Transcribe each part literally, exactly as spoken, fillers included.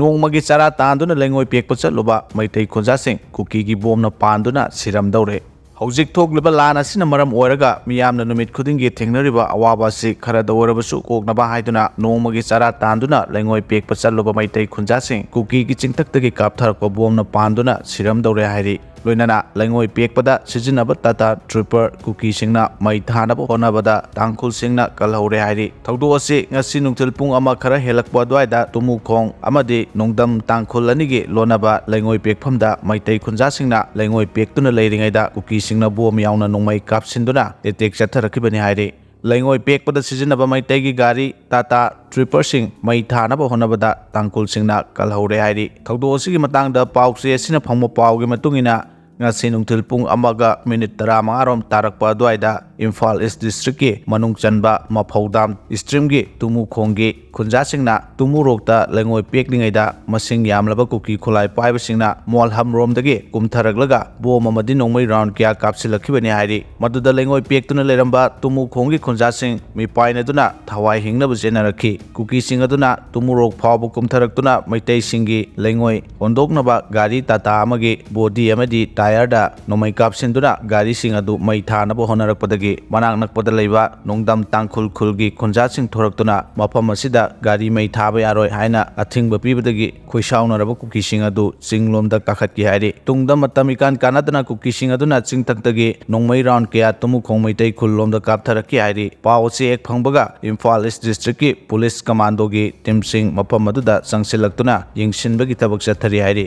ꯅꯣꯡꯃꯒꯤ ꯆꯔꯥ ꯇꯥꯟꯗꯨꯅ ꯂꯩꯉꯣꯏ ꯄꯦꯛꯄ ꯆꯠꯂꯨꯕ ꯃꯩꯇꯩ ꯈꯨꯟꯖꯥꯁꯤꯡ ꯀꯨꯀꯤꯒꯤ ꯕꯣꯝꯅ ꯄꯥꯟꯗꯨꯅ ꯁꯤꯔꯝꯗꯧꯔꯦ꯫ ꯍꯧꯖꯤꯛ ꯊꯣꯛꯂꯤꯕ ꯂꯥꯟ ꯑꯁꯤꯅ ꯃꯔꯝ ꯑꯣꯏꯔꯒ ꯃꯤꯌꯥꯝꯅ ꯅꯨꯃꯤꯠ ꯈꯨꯗꯤꯡꯒꯤ ꯊꯦꯡꯅꯔꯤꯕ ꯑꯋꯥꯕ ꯑꯁꯤ ꯈꯔꯗ ꯑꯣꯏꯔꯕꯁꯨ ꯀꯣꯛꯅꯕ ꯍꯥꯏꯗꯨꯅ ꯅꯣꯡꯃꯒꯤ ꯆꯔꯥ ꯇꯥꯟꯗꯨꯅ ꯂꯩꯉꯣꯏ ꯄꯦꯛꯄ ꯆꯠꯂꯨꯕ ꯃꯩꯇꯩ ꯈꯨꯟꯖꯥꯁꯤꯡ ꯀꯨꯀꯤꯒꯤ ꯆꯤꯡꯊꯛꯇꯒꯤ ꯀꯥꯞꯊꯔꯛꯄ ꯕꯣꯝꯅ ꯄꯥꯟꯗꯨꯅ ꯁꯤꯔꯝꯗꯧꯔꯦ ꯍꯥꯏꯔꯤ꯫ ꯂꯣꯏꯅꯅ ꯂꯩꯉꯣꯏ ꯄꯦꯛꯄꯗ ꯁꯤꯖꯤꯟꯅꯕ ꯇꯥꯇꯥ ꯇ꯭ꯔꯤꯄꯔ ꯀꯨꯀꯤꯁꯤꯡꯅ ꯃꯩ ꯊꯥꯅꯕ ꯍꯣꯠꯅꯕꯗ ꯇꯥꯡꯈꯨꯜꯁꯤꯡꯅ ꯀꯜꯍꯧꯔꯦ ꯍꯥꯏꯔꯤ꯫ ꯊꯧꯗꯣꯛ ꯑꯁꯤ ꯉꯁꯤ ꯅꯨꯡꯊꯤꯜ ꯄꯨꯡ ꯑꯃ ꯈꯔ ꯍꯦꯜꯂꯛꯄ ꯑꯗꯨꯋꯥꯏꯗ ꯇꯨꯃꯨꯈꯣꯡ ꯑꯃꯗꯤ ꯅꯣꯡꯗꯝ ꯇꯥꯡꯈꯨꯜ ꯑꯅꯤꯒꯤ ꯂꯣꯟꯅꯕ ꯂꯩꯉꯣꯏ ꯄꯦꯛꯐꯝꯗ ꯃꯩꯇꯩ ꯈꯨꯟꯖꯥꯁꯤꯡꯅ ꯂꯩꯉꯣꯏ ꯄꯦꯛꯇꯨꯅ ꯂꯩꯔꯤꯉꯩꯗ ꯀꯨꯀꯤꯁꯤꯡꯅ ꯕꯣꯝ ꯌꯥꯎꯅ ꯅꯣꯡꯃꯩ ꯀꯥꯞꯁꯤꯟꯗꯨꯅ ꯑꯦꯇꯦꯛ ꯆꯠꯊꯔꯛꯈꯤꯕꯅꯤ ꯍꯥꯏꯔꯤ꯫ ꯂꯩꯉꯣꯏ ꯄꯦꯛꯄꯗ ꯁꯤꯖꯤꯟꯅꯕ ꯃꯩꯇꯩꯒꯤ ꯒꯥꯔꯤ ꯇꯥꯇꯥ ꯇ꯭ꯔꯤꯄꯔꯁꯤꯡ ꯃꯩ ꯊꯥꯅꯕ ꯍꯣꯠꯅꯕꯗ ꯇꯥꯡꯈꯨꯜꯁꯤꯡꯅ ꯀꯜꯍꯧꯔꯦ ꯍꯥꯏꯔꯤ꯫ ꯊꯧꯗꯣꯛ ꯑꯁꯤꯒꯤ ꯃꯇꯥꯡꯗ ꯄꯥꯎꯆꯦ ꯑꯁꯤꯅ ꯐꯪꯕ ꯄꯥꯎꯒꯤ ꯃꯇꯨꯡ ꯏꯟꯅ, ꯉꯁꯤ ꯅꯨꯡꯊꯤꯜ ꯄꯨꯡ ꯑꯃꯒ ꯃꯤꯅꯤꯠ ꯇꯔꯥꯃꯉꯥ ꯔꯣꯝ ꯇꯥꯔꯛꯄ ꯑꯗꯨꯋꯥꯏꯗ ꯏꯝꯐꯥꯜ ꯏꯁ ꯗꯤꯁꯇ꯭ꯔꯤꯛꯀꯤ ꯃꯅꯨꯡ ꯆꯟꯕ ꯃꯐꯧꯗꯥꯝ ꯏꯁꯇ꯭ꯔꯤꯝꯒꯤ ꯇꯨꯃꯨꯈꯣꯡꯒꯤ ꯈꯨꯟꯖꯥꯁꯤꯡꯅ ꯇꯨꯃꯨꯔꯣꯛꯇ ꯂꯩꯉꯣꯏ ꯄꯦꯛꯂꯤꯉꯩꯗ ꯃꯁꯤꯡ ꯌꯥꯝꯂꯕ ꯀꯨꯀꯤ ꯈꯨꯠꯂꯥꯏ ꯄꯥꯏꯕꯁꯤꯡꯅ ꯃꯣꯜꯍꯝꯔꯣꯝꯗꯒꯤ ꯀꯨꯝꯊꯔꯛꯂꯒ ꯕꯣꯝ ꯑꯃꯗꯤ ꯅꯣꯡꯃꯩ ꯔꯥꯎꯟ ꯀꯌꯥ ꯀꯥꯞꯁꯤꯜꯂꯛꯈꯤꯕꯅꯤ ꯍꯥꯏꯔꯤ꯫ ꯃꯗꯨꯗ ꯂꯩꯉꯣꯏ ꯄꯦꯛꯇꯨꯅ ꯂꯩꯔꯝꯕ ꯇꯨꯃꯨꯈꯣꯡꯒꯤ ꯈꯨꯟꯖꯥꯁꯤꯡ ꯃꯤꯄꯥꯏꯅꯗꯨꯅ ꯊꯋꯥꯏ ꯍꯤꯡꯅꯕ ꯆꯦꯟꯅꯔꯛꯈꯤ꯫ ꯀꯨꯀꯤꯁꯤꯡ ꯑꯗꯨꯅ ꯇꯨꯃꯨꯔꯣꯛ ꯐꯥꯎꯕ ꯀꯨꯝꯊꯔꯛꯇꯨꯅ ꯃꯩꯇꯩꯁꯤꯡꯒꯤ ꯂꯩꯉꯣꯏ ꯍꯣꯟꯗꯣꯛꯅꯕ ꯒꯥꯔꯤ ꯇꯥꯇꯥ ꯑꯃꯒꯤ ꯕꯣꯗꯤ ꯑꯃꯗꯤ ꯇꯥꯌꯔꯗ ꯅꯣꯡꯃꯩ ꯀꯥꯞꯁꯤꯟꯗꯨꯅ ꯒꯥꯔꯤꯁꯤꯡ ꯑꯗꯨ ꯃꯩ ꯊꯥꯅꯕ ꯍꯣꯠꯅꯔꯛꯄꯗꯒꯤ ꯃꯅꯥꯛ ꯅꯛꯄꯗ ꯂꯩꯕ ꯅꯣꯡꯗꯝ ꯇꯥꯡꯈꯨꯜ ꯈꯨꯜꯒꯤ ꯈꯨꯟꯖꯥꯁꯤꯡ ꯊꯣꯔꯛꯇꯨꯅ ꯃꯐꯝ ꯑꯁꯤꯗ ꯒꯥꯔꯤ ꯃꯩ ꯊꯥꯕ ꯌꯥꯔꯣꯏ ꯍꯥꯏꯅ ꯑꯊꯤꯡꯕ ꯄꯤꯕꯗꯒꯤ ꯈꯣꯏꯁꯥꯎꯅꯔꯕ ꯀꯨꯀꯤꯁꯤꯡ ꯑꯗꯨ ꯆꯤꯡꯂꯣꯝꯗ ꯀꯥꯈꯠꯈꯤ ꯍꯥꯏꯔꯤ꯫ ꯇꯨꯡꯗ ꯃꯇꯝ ꯏꯀꯥꯟ ꯀꯥꯟꯅꯗꯅ ꯀꯨꯀꯤꯁꯤꯡ ꯑꯗꯨꯅ ꯆꯤꯡꯊꯛꯇꯒꯤ ꯅꯣꯡꯃꯩ ꯔꯥꯎꯟ ꯀꯌꯥ ꯇꯨꯃꯨꯈꯣꯡ ꯃꯩꯇꯩ ꯈꯨꯜꯂꯣꯝꯗ ꯀꯥꯞꯊꯔꯛꯈꯤ ꯍꯥꯏꯔꯤ꯫ ꯄꯥꯎ ꯑꯁꯤ ꯍꯦꯛ ꯐꯪꯕꯒ ꯏꯝꯐꯥꯜ ꯏꯁ ꯗꯤꯁꯇ꯭ꯔꯤꯛꯀꯤ ꯄꯨꯂꯤꯁ ꯀꯃꯥꯟꯗꯣꯒꯤ ꯇꯤꯝꯁꯤꯡ ꯃꯐꯝ ꯑꯗꯨꯗ ꯆꯪꯁꯤꯜꯂꯛꯇꯨꯅ ꯌꯦꯡꯁꯤꯟꯕꯒꯤ ꯊꯕꯛ ꯆꯠꯊꯔꯤ ꯍꯥꯏꯔꯤ꯫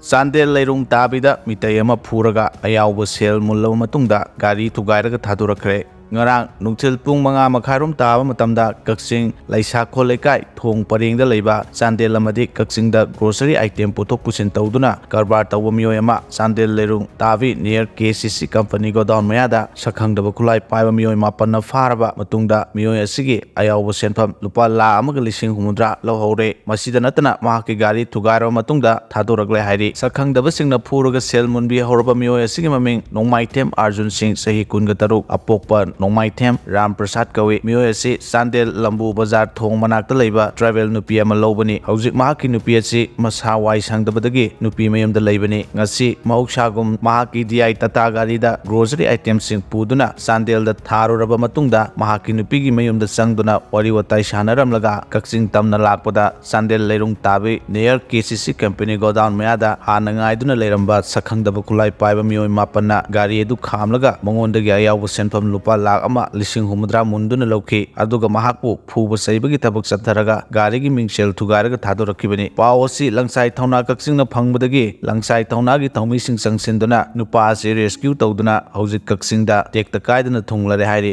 ꯆꯥꯟꯗꯦꯜ ꯂꯩꯔꯣꯡ ꯇꯥꯕꯤꯗ ꯃꯤꯇꯩ ꯑꯃ ꯐꯨꯔꯒ ꯑꯌꯥꯎꯕ ꯁꯦꯜ ꯃꯨꯜꯂꯕ ꯃꯇꯨꯡꯗ ꯒꯥꯔꯤ ꯊꯨꯒꯥꯏꯔꯒ ꯊꯥꯗꯣꯔꯛꯈ꯭ꯔꯦ꯫ ꯉꯔꯥꯡ ꯅꯨꯡꯊꯤꯜ ꯄꯨꯡ ꯃꯉꯥ ꯃꯈꯥꯏꯔꯣꯝ ꯇꯥꯕ ꯃꯇꯝꯗ ꯀꯛꯆꯤꯡ ꯂꯩꯁꯥꯈꯣꯜ ꯂꯩꯀꯥꯏ ꯊꯣꯡ ꯄꯔꯦꯡꯗ ꯂꯩꯕ ꯆꯥꯟꯗꯦꯜ ꯑꯃꯗꯤ ꯀꯛꯆꯤꯡꯗ ꯒ꯭ꯔꯣꯁꯔꯤ ꯑꯥꯏꯇꯦꯝ ꯄꯨꯊꯣꯛ ꯄꯨꯁꯤꯟ ꯇꯧꯗꯨꯅ ꯀꯔꯕꯥꯔ ꯇꯧꯕ ꯃꯤꯑꯣꯏ ꯑꯃ ꯆꯥꯟꯗꯦꯜ ꯂꯩꯔꯣꯡ ꯇꯥꯕꯤ near ꯀꯦ ꯁꯤ ꯁꯤ ꯀꯝꯄꯅꯤ ꯒꯣꯗꯥꯎꯟ ꯃꯌꯥꯗ ꯁꯛꯈꯪꯗꯕ ꯈꯨꯠꯂꯥꯏ ꯄꯥꯏꯕ ꯃꯤꯑꯣꯏ ꯃꯥꯄꯟꯅ ꯐꯥꯔꯕ ꯃꯇꯨꯡꯗ ꯃꯤꯑꯣꯏ ꯑꯁꯤꯒꯤ ꯑꯌꯥꯎꯕ ꯁꯦꯟꯐꯝ ꯂꯨꯄꯥ ꯂꯥꯈ ꯑꯃꯒ ꯂꯤꯁꯤꯡ ꯍꯨꯝꯐꯨꯇꯔꯥ ꯂꯧꯍꯧꯔꯦ꯫ ꯃꯁꯤꯗ ꯅꯠꯇꯅ ꯃꯍꯥꯛꯀꯤ ꯒꯥꯔꯤ ꯊꯨꯒꯥꯏꯔꯕ ꯃꯇꯨꯡꯗ ꯊꯥꯗꯣꯔꯛꯂꯦ ꯍꯥꯏꯔꯤ꯫ ꯁꯛꯈꯪꯗꯕꯁꯤꯡꯅ ꯐꯨꯔꯒ ꯁꯦꯜ ꯃꯨꯟꯕꯤ ꯍꯧꯔꯕ ꯃꯤꯑꯣꯏ ꯑꯁꯤꯒꯤ ꯃꯃꯤꯡ ꯅꯣꯡꯃꯥꯏꯊꯦꯝ ꯑꯥꯔꯖꯨꯟ ꯁꯤꯡ, ꯆꯍꯤ ꯀꯨꯟꯒ ꯇꯔꯨꯛ, ꯑꯄꯣꯛꯄ ꯅꯣꯡꯃꯥꯏꯊꯦꯝ ꯔꯥꯝ ꯄ꯭ꯔꯁꯥꯗ ꯀꯧꯏ꯫ ꯃꯤꯑꯣꯏ ꯑꯁꯤ ꯆꯥꯟꯗꯦꯜ ꯂꯝꯕꯨ ꯕꯖꯥꯔ ꯊꯣꯡ ꯃꯅꯥꯛꯇ ꯂꯩꯕ ꯇ꯭ꯔꯥꯏꯕꯦꯜ ꯅꯨꯄꯤ ꯑꯃ ꯂꯧꯕꯅꯤ꯫ ꯍꯧꯖꯤꯛ ꯃꯍꯥꯛꯀꯤ ꯅꯨꯄꯤ ꯑꯁꯤ ꯃꯁꯥ ꯋꯥꯏ ꯁꯪꯗꯕꯗꯒꯤ ꯅꯨꯄꯤ ꯃꯌꯨꯝꯗ ꯂꯩꯕꯅꯤ꯫ ꯉꯁꯤ ꯃꯍꯧꯁꯥꯒꯨꯝ ꯃꯍꯥꯛꯀꯤ ꯗꯤ ꯑꯥꯏ ꯇꯥꯇꯥ ꯒꯥꯔꯤꯗ ꯒ꯭ꯔꯣꯁꯔꯤ ꯑꯥꯏꯇꯦꯝꯁꯤꯡ ꯄꯨꯗꯨꯅ ꯆꯥꯟꯗꯦꯜꯗ ꯊꯥꯔꯨꯔꯕ ꯃꯇꯨꯡꯗ ꯃꯍꯥꯛꯀꯤ ꯅꯨꯄꯤꯒꯤ ꯃꯌꯨꯝꯗ ꯆꯪꯗꯨꯅ ꯋꯥꯔꯤ ꯋꯥꯇꯥꯏ ꯁꯥꯟꯅꯔꯝꯂꯒ ꯀꯛꯆꯤꯡ ꯇꯝꯅ ꯂꯥꯛꯄꯗ ꯆꯥꯟꯗꯦꯜ ꯂꯩꯔꯨꯡ ꯇꯥꯕꯤ ꯅꯤꯌꯔ K C C company godown ꯃꯌꯥꯗ ꯍꯥꯟꯅ ꯉꯥꯏꯗꯨꯅ ꯂꯩꯔꯝꯕ ꯁꯛꯈꯪꯗꯕ ꯈꯨꯠꯂꯥꯏ ꯄꯥꯏꯕ ꯃꯤꯑꯣꯏ ꯃꯥꯄꯟꯅ ꯒꯥꯔꯤ ꯑꯗꯨ ꯈꯥꯝꯂꯒ ꯃꯉꯣꯟꯗꯒꯤ ꯑꯌꯥꯎꯕ ꯁꯦꯟꯐꯝ ꯂꯨꯄꯥ ꯂꯥꯈ ꯑꯃ ꯂꯤꯁꯤꯡ ꯍꯨꯝꯐꯨꯇꯔꯥ ꯃꯨꯟꯗꯨꯅ ꯂꯧꯈꯤ꯫ ꯑꯗꯨꯒ ꯃꯍꯥꯛꯄꯨ ꯐꯨꯕ ꯆꯩꯕꯒꯤ ꯊꯕꯛ ꯆꯠꯊꯔꯒ ꯒꯥꯔꯤꯒꯤ ꯃꯤꯡꯁꯦꯜ ꯊꯨꯒꯥꯏꯔꯒ ꯊꯥꯗꯣꯔꯛꯈꯤꯕꯅꯤ꯫ ꯄꯥꯎ ꯑꯁꯤ ꯂꯪꯁꯥꯏ ꯊꯧꯅꯥ ꯀꯛꯆꯤꯡꯅ ꯐꯪꯕꯗꯒꯤ ꯂꯪꯁꯥꯏ ꯊꯧꯅꯥꯒꯤ ꯊꯧꯃꯤꯁꯤꯡ ꯆꯪꯁꯤꯟꯗꯨꯅ ꯅꯨꯄꯥ ꯑꯁꯤ ꯔꯦꯁꯀ꯭ꯌꯨ ꯇꯧꯗꯨꯅ ꯍꯧꯖꯤꯛ ꯀꯛꯆꯤꯡꯗ ꯇꯦꯛꯇ ꯀꯥꯏꯗꯅ ꯊꯨꯡꯂꯔꯦ ꯍꯥꯏꯔꯤ꯫